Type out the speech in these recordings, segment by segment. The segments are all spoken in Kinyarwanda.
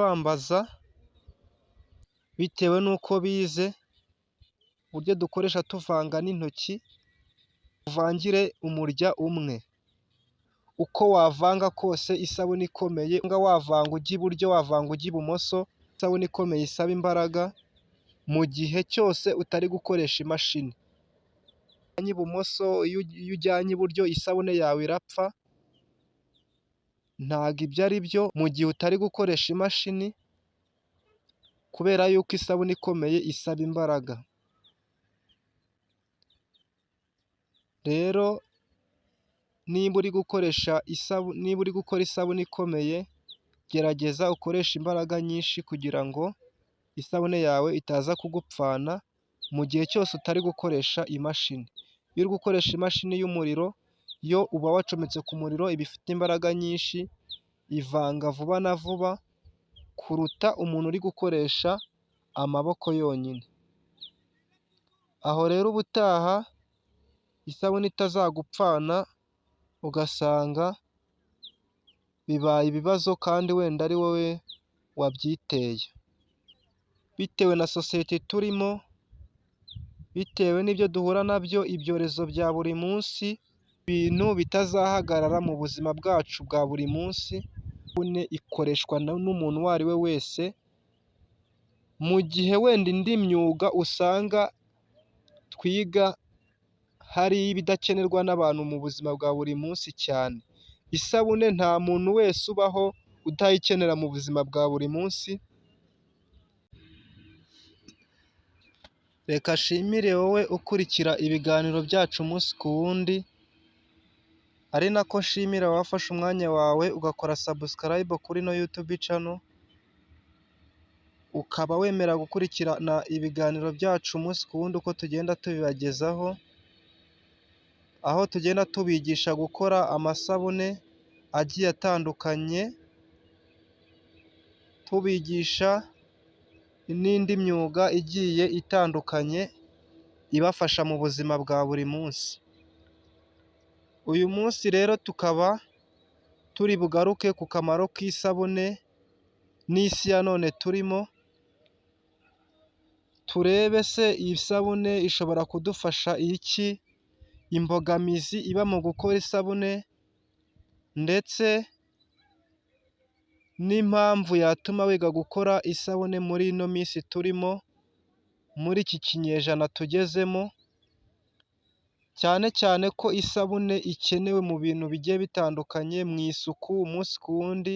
Bambaza bitewe n'uko bize, uburyo dukoresha tuvanga n'intoki, uvangire umurya umwe. Uko wavanga kose isabune ikomeye, wavanga ujya iburyo, wavanga ujya ibumoso, isabune ikomeye isaba imbaraga, mu gihe cyose utari gukoresha imashini. Ibumoso, iyo ujyanye iburyo isabune yawe irapfa, ntabwo ibyo ari byo mu gihe utari gukoresha imashini, kubera yuko isabune ikomeye isaba imbaraga. Rero niba uri gukoresha niba uri gukora isabune ikomeye, gerageza ukoreshe imbaraga nyinshi kugira ngo isabune yawe itaza kugupfana, mu gihe cyose utari gukoresha imashini. Iyo uri gukoresha imashini y'umuriro, yo uba wacometse ku muriro, iba ifite imbaraga nyinshi, ivanga vuba na vuba kuruta umuntu uri gukoresha amaboko yonyine. Aho rero ubutaha isabune itazagupfana, ugasanga bibaye ibibazo kandi wenda ari wowe wabyiteye. Bitewe na sosiyete turimo, bitewe n'ibyo duhura nabyo, ibyorezo bya buri munsi, ibintu bitazahagarara mu buzima bwacu bwa buri munsi, isabune ikoreshwa n'umuntu uwo ari we wese, mu gihe wenda indi myuga usanga twiga hari ibidakenerwa n'abantu mu buzima bwa buri munsi cyane. Isabune nta muntu wese ubaho utayikenera mu buzima bwa buri munsi. Reka nshimire wowe ukurikira ibiganiro byacu umunsi ku wundi, ari nako nshimira wafashe umwanya wawe ugakora subscribe kuri ino YouTube channel, ukaba wemera gukurikirana ibiganiro byacu umunsi ku wundi uko tugenda tubibagezaho, aho tugenda tubigisha gukora amasabune agiye atandukanye, tubigisha n'indi myuga igiye itandukanye ibafasha mu buzima bwa buri munsi. Uyu munsi rero tukaba turi bugaruke ku kamaro k'isabune n'isi ya none turimo, turebe se iyi sabune ishobora kudufasha iki, imbogamizi iba mu gukora isabune ndetse n'impamvu yatuma wiga gukora isabune muri ino minsi turimo, muri iki kinyejana tugezemo, cyane cyane ko isabune ikenewe mu bintu bigiye bitandukanye, mu isuku umunsi ku wundi,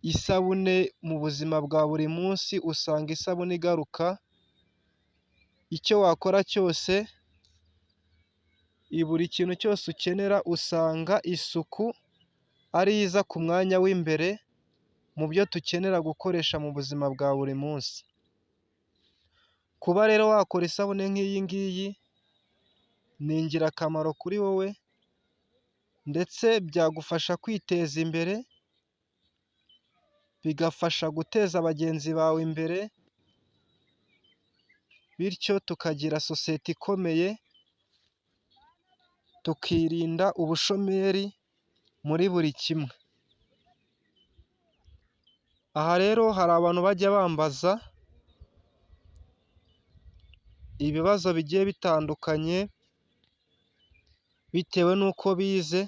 isabune mu buzima bwa buri munsi usanga isabune igaruka, icyo wakora cyose, buri kintu cyose ukenera usanga isuku ariyo iza ku mwanya w'imbere mu byo dukenera gukoresha mu buzima bwa buri munsi. Kuba rero wakora isabune nk'iyi ngiyi ni ingirakamaro kuri wowe ndetse byagufasha kwiteza imbere, bigafasha guteza bagenzi bawe imbere, bityo tukagira sosiyete ikomeye, tukirinda ubushomeri muri buri kimwe. Aha rero hari abantu bajya bambaza ibibazo bigiye bitandukanye, bitewe n'uko bize,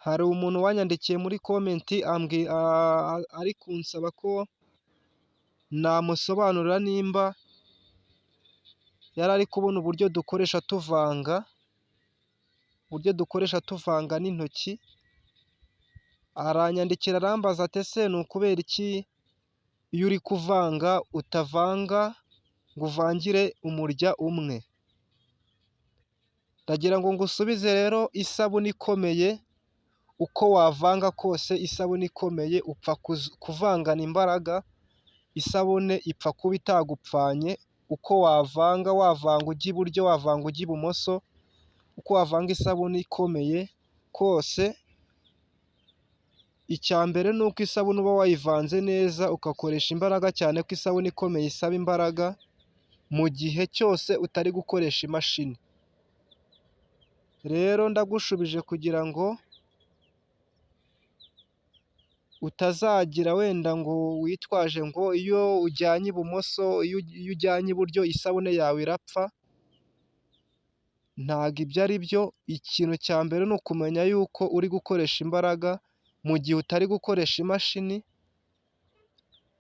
hari umuntu wanyandikiye muri comment ari kunsaba ko namusobanurira nimba yari ari kubona uburyo dukoresha tuvanga, uburyo dukoresha tuvanga n'intoki, aranyandikira arambaza ati ese ni ukubera iki iyo uri kuvanga utavanga ngo uvangire umurya umwe? Ndagira ngo ngusubize rero isabune ikomeye, uko wavanga kose isabune ikomeye upfa kuvangana imbaraga, isabune ipfa kuba itagupfanye, uko wavanga, wavanga ujya iburyo, wavanga ujya ibumoso, uko wavanga isabune ikomeye kose, icya mbere ni uko isabune uba wayivanze neza ugakoresha imbaraga cyane ko isabune ikomeye isaba imbaraga, mu gihe cyose utari gukoresha imashini. Rero ndagushubije kugira ngo Utazagira wenda ngo witwaje ngo iyo ujyanye ibumoso, iyo ujyanye iburyo isabune yawe irapfa, ntabwo ibyo ari byo. Ikintu cya mbere ni ukumenya yuko uri gukoresha imbaraga mu gihe utari gukoresha imashini,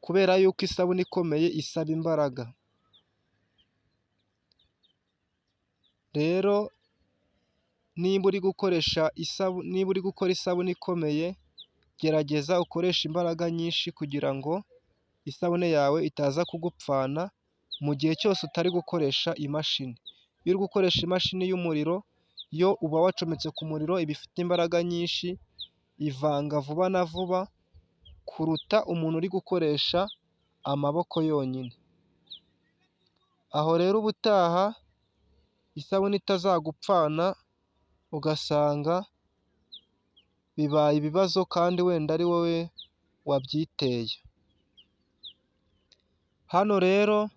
kubera yuko isabune ikomeye isaba imbaraga. Rero nimba uri gukoresha niba uri gukora isabune ikomeye, gerageza ukoreshe imbaraga nyinshi kugira ngo isabune yawe itaza kugupfana, mu gihe cyose utari gukoresha imashini. Iyo uri gukoresha imashini y'umuriro, yo uba wacometse ku muriro, iba ifite imbaraga nyinshi, ivanga vuba na vuba kuruta umuntu uri gukoresha amaboko yonyine. Aho rero ubutaha isabune itazagupfana, ugasanga bibaye ibibazo kandi wenda ari wowe wabyiteye. Hano rero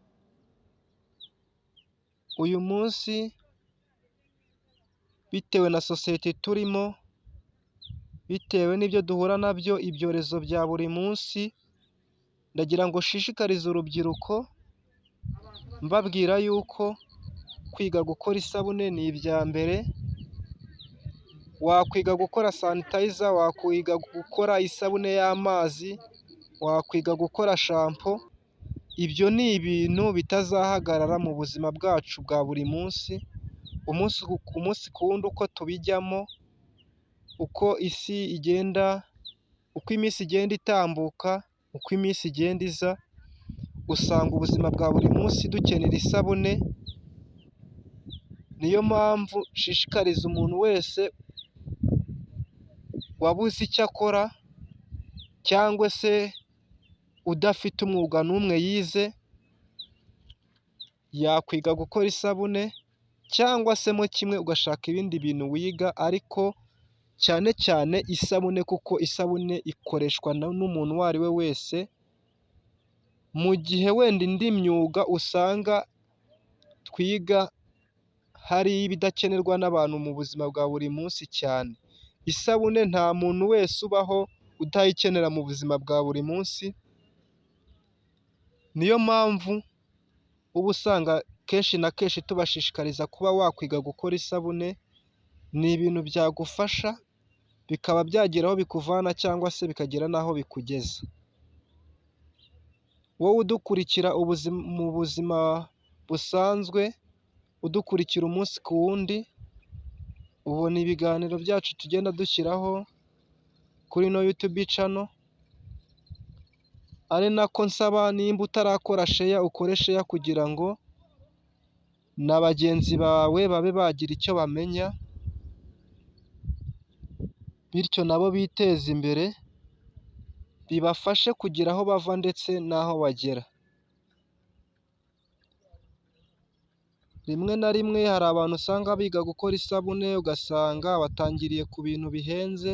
uyu munsi bitewe na sosiyete turimo, bitewe n'ibyo duhura nabyo, ibyorezo bya buri munsi, ndagira ngo nshishikarize urubyiruko mbabwira yuko kwiga gukora isabune ni ibya mbere, wakwiga gukora sanitayiza, wakwiga gukora isabune y'amazi, wakwiga gukora shampo, ibyo ni ibintu bitazahagarara mu buzima bwacu bwa buri munsi, umunsi ku wundi uko tubijyamo, uko isi igenda, uko iminsi igenda itambuka, uko iminsi igenda iza, usanga ubuzima bwa buri munsi dukenera isabune, niyo mpamvu nshishikariza umuntu wese wabuze icyo akora cyangwa se udafite umwuga n'umwe yize, yakwiga gukora isabune cyangwa se mo kimwe ugashaka ibindi bintu wiga ariko cyane cyane isabune kuko isabune ikoreshwa n'umuntu uwo ari we wese, mu gihe wenda indi myuga usanga twiga hari ibidakenerwa n'abantu mu buzima bwa buri munsi cyane. Isabune nta muntu wese ubaho utayikenera mu buzima bwa buri munsi, niyo mpamvu uba usanga kenshi na kenshi tubashishikariza kuba wakwiga gukora isabune, ni ibintu byagufasha bikaba byagira aho bikuvana cyangwa se bikagera n'aho bikugeza. Wowe udukurikira mu buzima busanzwe, udukurikira umunsi ku wundi, ubona ibiganiro byacu tugenda dushyiraho kuri ino YouTube channel, ari nako nsaba nimba utarakora share ukore share kugira ngo na bagenzi bawe babe bagira icyo bamenya, bityo nabo biteze imbere, bibafashe kugira aho bava ndetse n'aho bagera. Rimwe na rimwe hari abantu usanga biga gukora isabune, ugasanga batangiriye ku bintu bihenze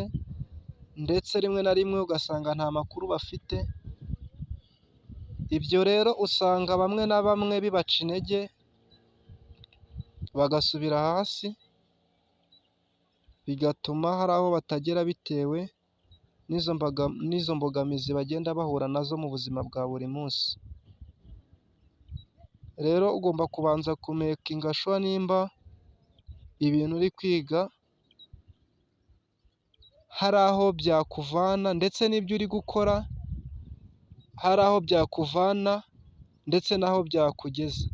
ndetse rimwe na rimwe ugasanga nta makuru bafite, ibyo rero usanga bamwe na bamwe bibaca intege bagasubira hasi, bigatuma hari aho batagera bitewe n'izo mbogamizi bagenda bahura nazo mu buzima bwa buri munsi. Rero ugomba kubanza kumekinga shuwa nimba ibintu uri kwiga hari aho byakuvana ndetse n'ibyo uri gukora hari aho byakuvana ndetse n'aho byakugeza.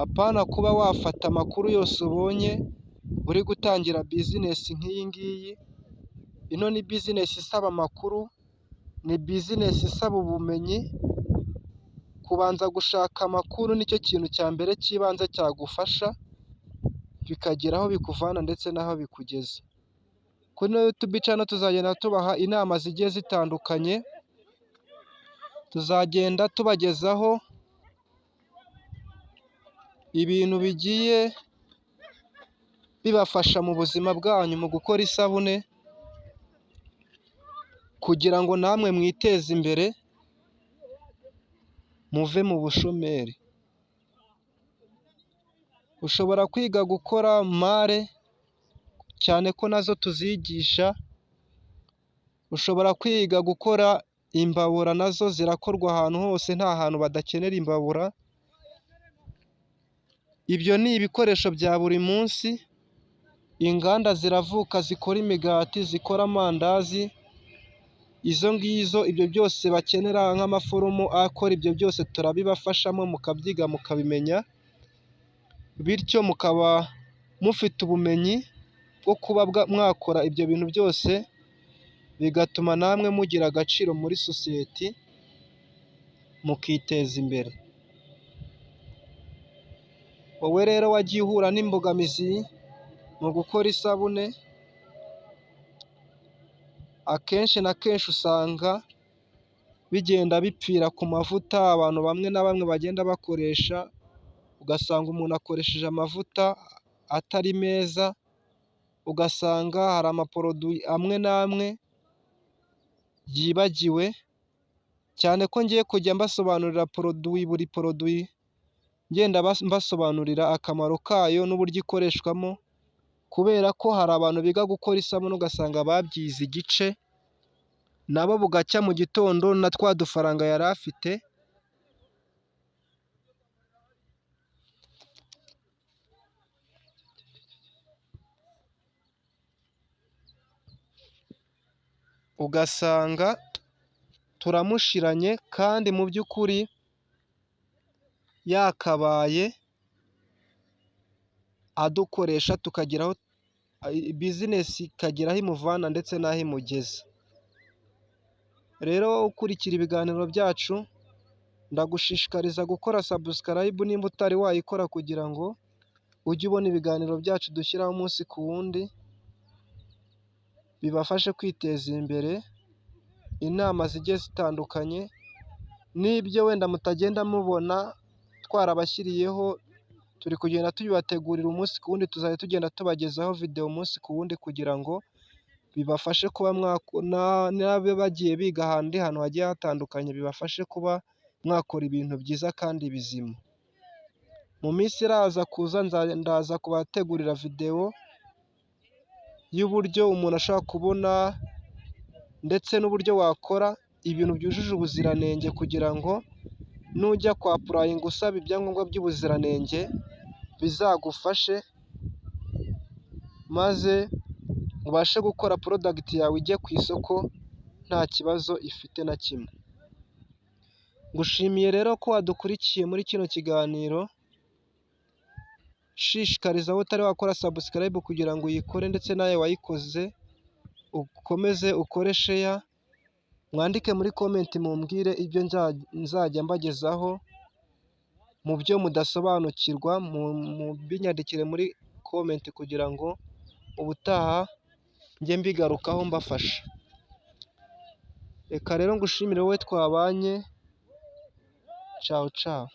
Apana kuba wafata amakuru yose ubonye uri gutangira business nk'iyi ngiyi, ino ni business isaba amakuru, ni business isaba ubumenyi, kubanza gushaka amakuru nicyo kintu cya mbere cy'ibanze cyagufasha, bikagera aho bikuvana ndetse n'aho bikugeza. Kuri ino YouTube channel tuzagenda tubaha inama zigiye zitandukanye, tuzagenda tubagezaho ibintu bigiye bibafasha mu buzima bwanyu mu gukora isabune, kugira ngo namwe mwiteze imbere, muve mu bushomeri. Ushobora kwiga gukora mare cyane ko nazo tuzigisha, Ushobora kwiga gukora imbabura, nazo zirakorwa ahantu hose, nta hantu badakenera imbabura. Ibyo ni ibikoresho bya buri munsi, inganda ziravuka zikora imigati, zikora amandazi, izo ngizo ibyo byose bakenera nk'amaforomo akora ibyo byose turabibafashamo mukabyiga mukabimenya, bityo mukaba mufite ubumenyi bwo kuba mwakora ibyo bintu byose, bigatuma namwe mugira agaciro muri sosiyete, mukiteza imbere. Wowe rero wagiye uhura n'imbogamizi mu gukora isabune, akenshi na kenshi usanga bigenda bipfira ku mavuta abantu bamwe na bamwe bagenda bakoresha, ugasanga umuntu akoresheje amavuta atari meza, ugasanga hari amaporoduwi amwe n'amwe yibagiwe, cyane ko ngiye kujya mbasobanurira poroduwi buri poroduwi, ngenda mbasobanurira akamaro kayo n'uburyo ikoreshwamo, kubera ko hari abantu biga gukora isabune ugasanga babyize igice, nabo bugacya mu gitondo na twa dufaranga yari afite ugasanga turamushiranye kandi mu by'ukuri yakabaye adukoresha tukageraho bizinesi ikagera aho imuvana ndetse n'aho imugeza. Rero wowe ukurikira ibiganiro byacu, ndagushishikariza gukora subscribe nimba utari wayikora kugira ngo ujye ubona ibiganiro byacu dushyiraho umunsi ku wundi, bibafashe kwiteza imbere, inama zigiye zitandukanye n'ibyo wenda mutagenda mubona twarabashyiriyeho, turi kugenda tubibategurira umunsi ku wundi, tuzajya tugenda tubagezaho videwo umunsi ku wundi kugira ngo bibafashe kuba n'abe bagiye biga ahandi hantu hagiye hatandukanye, bibafashe kuba mwakora ibintu byiza kandi bizima. Mu minsi iraza kuza ndaza kubategurira videwo y'uburyo umuntu ashobora kubona ndetse n'uburyo wakora ibintu byujuje ubuziranenge kugira ngo nujya kwa applyinga usaba ibyangombwa by'ubuziranenge bizagufashe, maze ubashe gukora product yawe ijye ku isoko nta kibazo ifite na kimwe. Ngushimiye rero ko wadukurikiye muri kino kiganiro, nshishikariza wowe utari wakora subscribe kugira ngo uyikore ndetse nawe wayikoze ukomeze ukore share, mwandike muri comment mumbwire ibyo nzajya mbagezaho mu byo mudasobanukirwa, mubinyandikire muri comment kugira ngo ubutaha njye mbigarukaho mbafasha. Reka rero ngushimire wowe twabanye, cawu cawu.